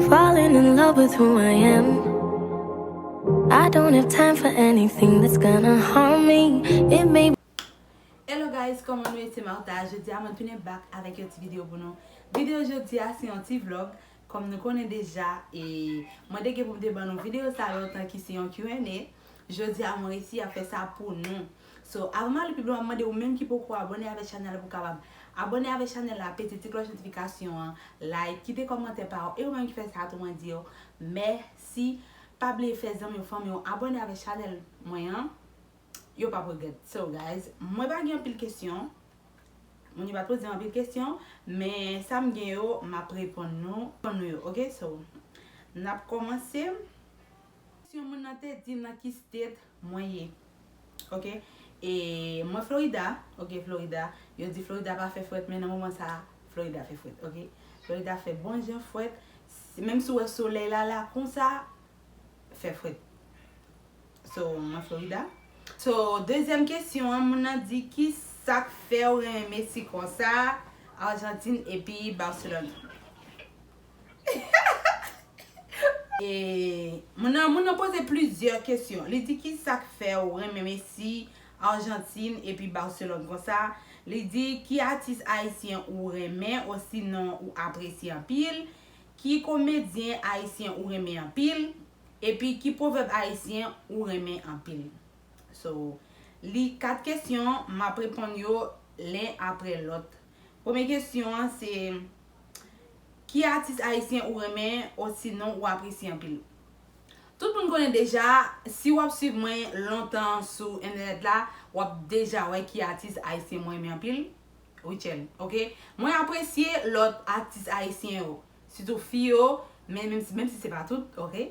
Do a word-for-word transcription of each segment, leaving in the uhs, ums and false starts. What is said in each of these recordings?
Falling in love with who I am. I don't have time for anything that's gonna harm me. It may Hello guys, kòman nou ye? Se Martha. Jodi a mwen tounen back avèk yon ti videyo pou nou. Videyo jodi a se yon ti vlog. Kòm nou konnen deja, e mwen te gen pou m te ban nou videyo sa lontan ki se yon Q and A. Jodi a mwen resi ap fè sa pou nou. So, avan m ale pi lwen, m ap mande ou menm ki poko abòne avèk chanèl la pou w kapab abòne avèk chanèl la, pete ti klòch notifikasyon an, like, kite kòmantè pa ou, e ou menm ki fè sa tou, mwen di w mèsi. Pa bliye fè zanmi w, fanmi w abòne avèk chanèl mwen an. Yo p ap regrèt. So guys, mwen pa gen anpil kesyon. Moun yo pa t poze m anpil kesyon, men sa m gen yo, m ap reponn nou, reponn nou yo, oke? So, n ap kòmanse. Kesyon moun nan te di m nan ki state mwen ye. Oke? E mwen Florida, oke, Florida. Yo di Florida pa fè frèt, men nan moman sa a, Florida fè frèt, oke? Florida fè bon jan frèt. Si, menm si w wè solèy la la konsa, fè frèt. So, mwen Florida. So, dezyèm kesyon an, moun nan di ki sa k fè w renmen Messi konsa, Argentine epi Barcelone. E moun nan, moun nan poze plizyè kesyon. Li di ki sa k fè w renmen Messi, Argentine epi Barcelone konsa. Li di ki atis ayisyen ou renmen osinon ou apresye anpil, ki komedyen ayisyen ou renmen anpil, epi ki pwovèb ayisyen ou renmen anpil. So, li kat kesyon, m ap reponn yo len apre lòt. Premye kesyon an se, ki atis ayisyen ou renmen osinon ou apresye anpil? Tout moun konnen deja, si w ap swiv mwen lontan sou entènèt la, w ap deja wè ki atis ayisyen mwen renmen anpil. Rutshelle, oke? Mwen apresye lòt atis ayisyen yo, sitou fi yo, men menm si, menm si se pa tout, oke?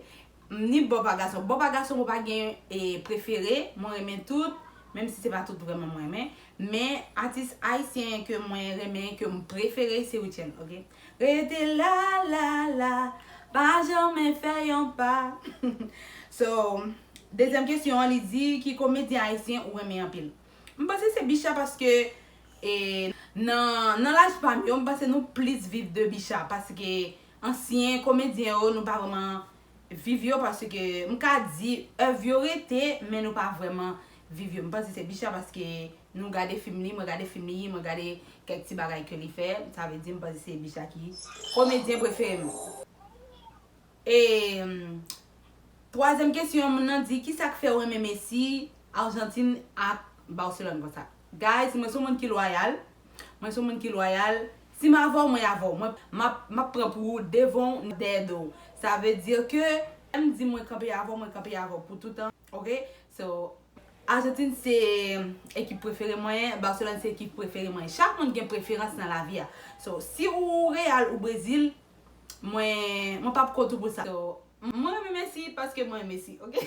Ni bò pa gason. Bò pa gason, mwen pa gen e, prefere, mwen renmen tout, menm si se pa tout vrèman mwen renmen. Men atis ayisyen ke mwen renmen, ke m prefere, se Rutshelle, oke? Rete la, la, la, pa janmen fè yon pa. So, dezyèm kesyon an, li di, ki komedyen ayisyen ou renmen anpil? M panse se Bicha paske e, nan, nan laj pa m yo, m panse nou plis viv de Bicha paske ansyen komedyen yo, nou pa vrèman viv yo paske m ka di èv yo rete, men nou pa vrèman viv yo. M panse se Bicha paske nou gade fim li, mwen gade fim li, mwen gade kèk ti bagay ke li fè. Sa vle di m panse se Bicha ki komedyen prefere m. E twazyèm kesyon, moun nan di, ki sa k fè w renmen Messi, Argentine ak Barcelone konsa? Guys, mwen se yon moun ki lwayal. Mwen se yon moun ki lwayal. Si m avè w, mwen avè w. Mwen, m ap, m ap pran pou ou devan w, dèyè do w. Sa vle di ke, lè m di mwen kanpe avè w, mwen kanpe avè w pou toutan. Oke? So, Argentine se ekip prefere mwen, Barcelone se ekip prefere mwen. Chak moun gen preferans nan lavi a. So, si ou Real ou Brezil, mwen, mwen p ap kont ou pou sa. So, mwen renmen Messi paske mwen renmen Messi, oke?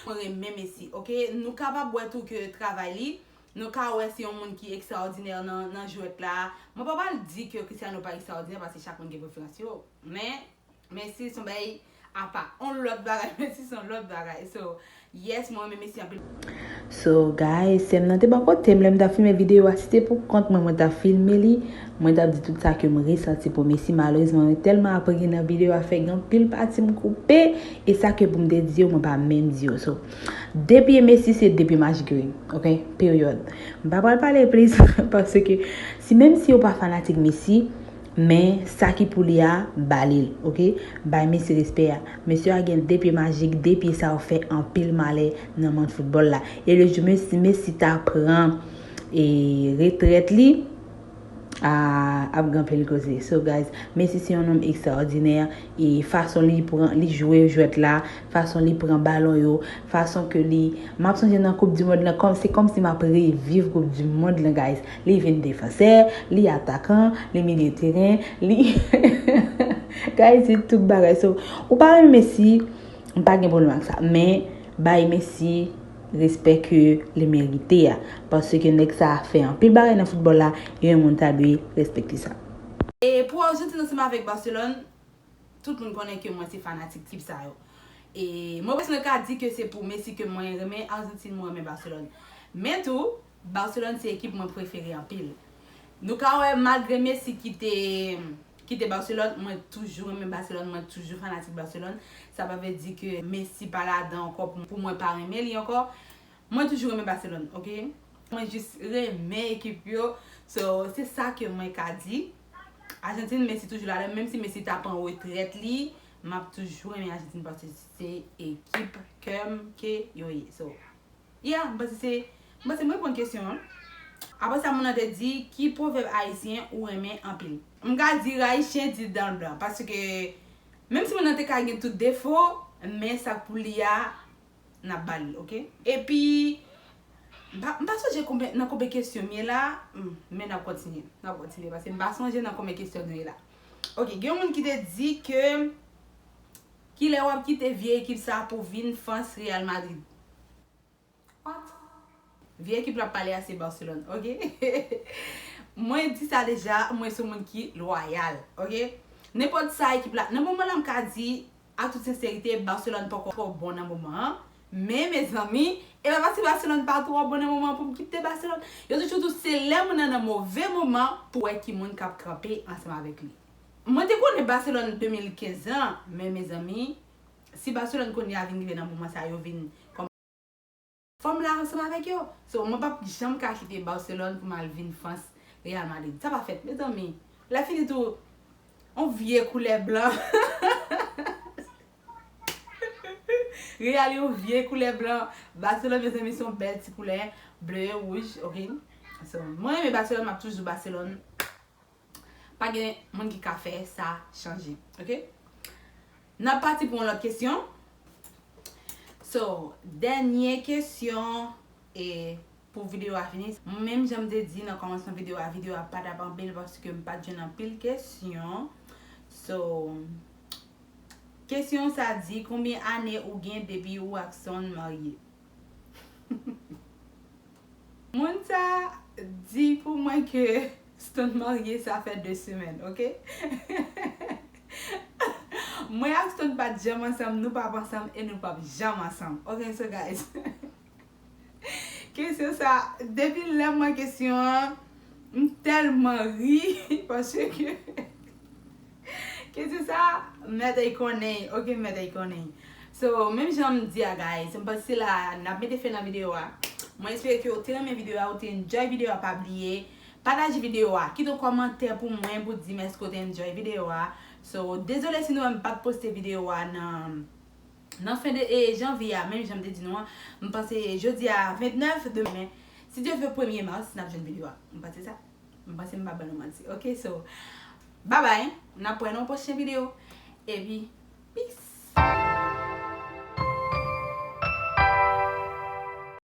Mwen renmen Messi, oke? Nou kapab wè tou ke travay li, nou ka wè se yon moun ki ekstraòdinè nan, nan jwèt la. Mwen pa pral di ke Cristiano pa ekstraòdinè paske chak moun gen preferans yo. Men, Messi se yon bagay apa. On lòt bagay, Messi se yon lòt bagay. So, yes, mwen renmen Messi anpil. So, guys, sè m nan te bò kote m lè m t ap filme videyo a. Si te pou kont mwen, mwen t ap filme li, mwen t ap di tout sa ke m resanti pou Messi. Malerezman, mwen tèlman apre gen nan videyo a, fè gen anpil pati m koupe. E sa ke pou m te di yo, mwen pa menm di yo. So, de pye Messi, se de pye majik yo ye. Oke? Peryòd. M pa pral pale plis, paske si, menm si yo pa fanatik Messi, men sa ki pou li a, ba li l, oke? Bay Messi respè a. Mesye a gen de pye majik, de pye sa yo fè anpil malè nan mond foutbòl la. E le jou Messi, Messi ta pran e retrèt li, a, ap gen anpil koze. So, guys, Messi se yon nonm ekstraòdinè. E fason li pran, li jwe jwèt la, fason li pran balon yo, fason ke li, m ap sonje nan Koup di Mond lan, kòm, se kòmsi m ap reviv Koup di Mond lan, guys. Li vin defansè, li atakan, li milye teren, li guys, li tout bagay. So, ou pa renmen Messi, m pa gen pwoblèm ak sa. Men, bay Messi respè ke li merite a. Paske nèg sa a fè anpil bagay nan foutbòl la, e yon moun ta dwe respekte sa. E pou Argentine ansanm avèk Barcelone, tout moun konnen ke mwen se fanatik ekip sa yo. E mwen prèske ka di ke se pou Messi ke mwen renmen Argentine, mwen renmen Barcelone. Men tou, Barcelone se ekip mwen prefere anpil. Nou ka wè, malgre Messi kite, kite Barcelone, mwen toujou renmen Barcelone, mwen toujou fanatik Barcelone. Sa pa vle di ke Messi pa ladan ankò pou, pou mwen pa renmen li ankò. Mwen toujou renmen Barcelone, ok? Mwen jis renmen ekip yo. So, se sa ke mwen ka di. Ajantin, Messi toujou ladan, menm si Messi ta pran retrèt li, m ap toujou renmen Ajantin paske se ekip kè m ke yo ye. So, yeah, m panse se, m panse m reponn kesyon an. Apre sa, moun nan te di, ki pwovèb ayisyen ou renmen anpil? M ka di, rayi chen di dan l blan, paske menm si moun nan te ka gen tout defo, men sa k pou li a, n ap ba li l, ok? Epi, m pa, m pa sonje konbyen, nan konbyen kesyon m ye la, hmm, men n ap kontinye, n ap kontinye, paske m pa sonje nan konbyen kesyon nou ye la. Ok, gen yon moun ki te di ke, kilè w ap kite vye ekip sa pou vin fans Real Madrid? What? Vye ekip l ap pale a se Barcelone, ok? Mwen di sa deja, mwen se yon moun ki lwayal, ok? Nenpòt sa ekip la, nan moman la m ka di, a tout senserite, Barcelone poko twò bon nan moman an. Men, mezanmi, e pa paske Barcelone pa twò bon nan moman an pou m kite Barcelone. Yo toujou di w se lè moun nan nan move moman pou w wè ki moun k ap kanpe ansanm avèk li. Mwen te konnen Barcelone de mil kenz lan, men mezanmi, si Barcelone kounye a vin rive nan moman sa yo vin kòm fò m la ansanm avèk yo. So, mwen p ap janm ka kite Barcelone pou m al vin fans Real Madrid. Sa pa fèt, mezanmi. Lè fini tou, yon vye koulè blan. Real yon vye koulè blan. Barcelone, mezanmi, se yon bèl ti koulè ble, wouj, ok? So, mwen renmen Barcelone, m ap toujou Barcelone. Pa gen moun ki ka fè sa chanje, ok? N ap pati pou yon lòt kesyon. So, dènye kesyon e pou videyo a fini. Menm jan m te di nan kòmansman videyo a, videyo a pa t ap anpil paske m pa t jwenn anpil kesyon. So, kesyon sa di, konbyen ane ou gen depi ou ak Stone marye? Moun sa di pou mwen ke Stone marye, sa fè de semèn, ok? Mwen ak Stone pa t janm ansanm, nou p ap ansanm e nou p ap janm ansanm. Ok, so guys. Kesyon sa, depi lè m wè kesyon an, m tèlman ri, paske kesyon sa, mèt ay konnen, ok, mèt ay konnen. So, menm jan m di a, guys, m panse se la n ap mete fen nan videyo a. Mwen espere ke w te renmen videyo a, w te enjoy videyo a, pa bliye pataje videyo a, kite yon kòmantè pou mwen pou di m èske w te enjoy videyo a. So, dezole si nou wè m pa t poste videyo a nan, nan fen de, e, janvye a, menm jan m te di nou an. M panse jodi a ventnèf, demen, si Dye vle, premye mas, n ap jwenn videyo a. M panse sa. M panse m pa ban nou manti. Ok, so, bye bye. N ap wè nan yon pwochen videyo. Epi, peace.